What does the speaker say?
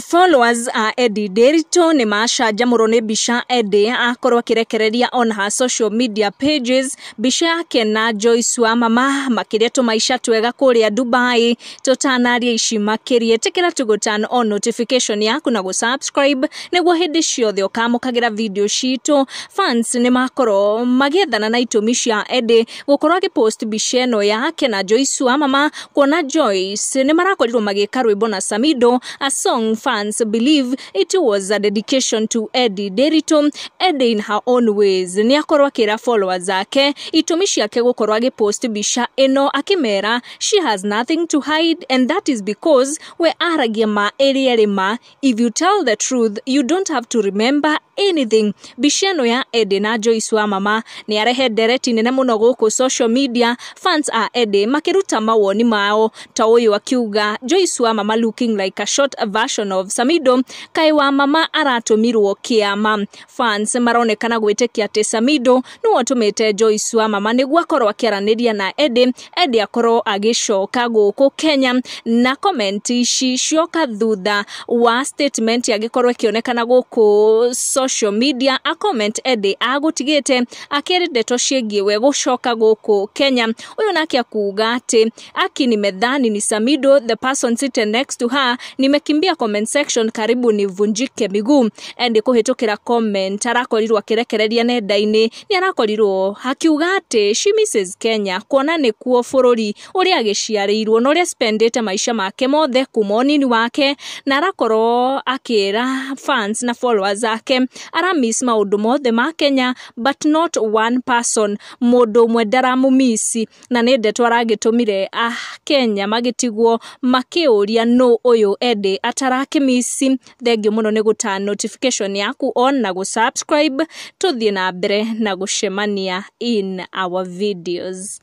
Followers a Eddie Nderitu nĩ macanjamũrwo nĩ mbica Eddie akorwo akĩrekereria on her social media pages mbica yake na Joyce wa mama makĩria tũmaica twega kũrĩa Dubai. Tũtanaria ici makĩria, ĩtĩkĩra tu gũ turn on notification yaku na gũ subscribe nĩguo hĩndĩ ciothe ũkamũkagĩra video citũ. Fans nĩ makorwo magĩethana na itũmi cia Eddie gũkorwo agĩpost mbica ĩno yake na Joyce wa mama, kuona Joyce nĩ marakorirwo magĩka rwĩmbo na Samido, a song fans believe it was a dedication to Eddie Nderitu. Eddie in her own ways nĩ akorwo akĩra followers ake itũmi ciake gũkorwo agĩpost mbica ĩno, akĩmera she has nothing to hide and that is because we aragia ma ĩrĩa ĩrĩ ma. If you tell the truth, you don't have to remember anything. Mbica ĩno ya Eddie na Joyce wa mama nĩ arehe ndereti nene mũno gũkũ social media, fans a Eddie makĩruta mawoni mao ta ũyũ akiuga, "Joyce wa mama looking like a short version of Samido, kaĩ wa mama aratũmirwo kĩama." Fans maronekana gwĩtĩkia atĩ Samido nĩwe ũtũmĩte Joyce wa mama nĩguo akorwo akĩaranĩria na Eddie, Eddie akorwo agĩcoka gũkũ Kenya. Na comment ici cioka thutha wa statement agĩkorwo ĩkĩonekana gũkũ social media, a comment Eddie agũtigĩte akĩrĩ ndeto ciĩgiĩ we gũcoka gũkũ Kenya. Ũyũ nake akuga atĩ, "Aki nimedhani ni Samido, the person sitting next to her. Nimekimbia comment section karibu nivunjike miguu." Eddie kũhĩtũkĩra comment arakorirwo akĩrekereria nenda-inĩ nĩ arakorirwo akiuga atĩ she misses Kenya, kuona nĩkuo bũrũri ũrĩa agĩciarĩirwo na ũrĩa spendĩte maica make mothe kuma ũnini wake, na arakorwo akĩra fans na followers ake aramiss maũndũ mothe ma Kenya but not one person, mũndũ ũmwe ndaramũmisi. Na nĩ ndeto aragĩtũmire a Kenya magĩtigwo makĩũria nũ ũyũ Eddie atarakĩmisi. Thengiũ mũno nĩ gũturn notification yaku on na gũ subscribe. Tũthiĩ na mbere na gũcemania in our videos.